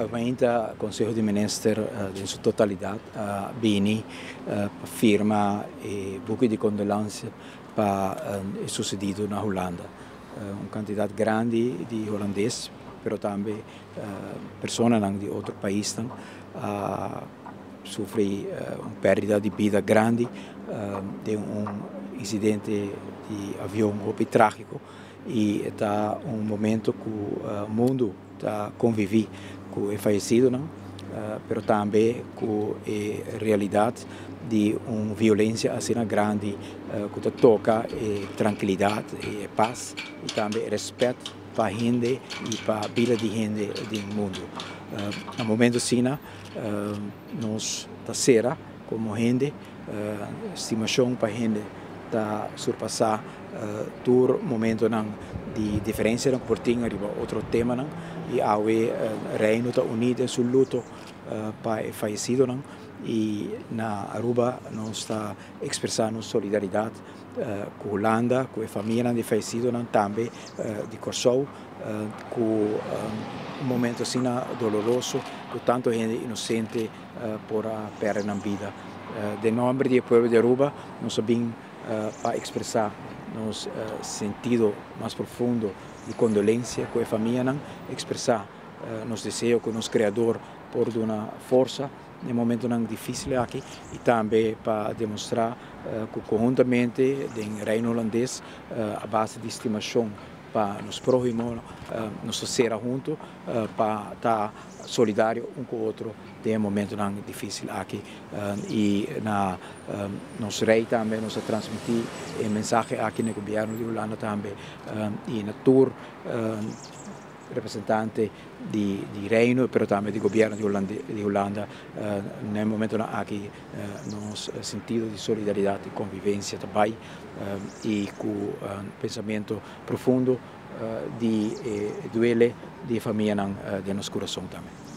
Mainta Conseho di Minister den su totalidad a bini pa firma e buki di condolencia pa e sucedido na Hulanda. Un cantidad grandi di Hulandes, pero tambe personanan di otro paisnan a sufri un perdida di bida grandi den un incidente di avion hopi tragico y ta un momento cu mundo ta convivi cu e fayecidonan, pero tambe cu e realidad di un violencia asina grandi cu ta toca e trankilidad, e paz y tambe e respet pa hende y pa bida di hende den mundo. Na momento asina nos ta cera como hende, stimacion pa hende ta surpasa tur momentonan di diferencianan cu por tin ariba otro temanan y awe Reino ta uni den su luto pa e fayecidonan y na Aruba nos ta expresa nos solidaridad cu Hulanda, cu e famianan di fayecidonan, tambe di Corsou, cu un momento asina doloroso cu tanto hende inocente por a perde nan bida. Den nomber di e pueblo di Aruba nos a bin pa expresa nos sentido mas profundo di condolencia cu e famianan, expresa nos deseo cu nos Creador por duna forsa den momentonan dificil aki y tambe pa demostra cu conhuntamente den Reino Hulandes a base di stimacion pa nos prohimo nos ta cera hunto pa ta solidario un cu otro den e momentonan dificil aki y na nos rey tambe nos a transmiti e mensahe aki na e gobierno di Hulanda tambe y na tur representante di Reino pero tambe di gobierno di Hulanda na e momentonan aki nos sentido di solidaridad y convivencia ta bay y cu pensamento profundo di e duele di e famianan den nos curason tambe.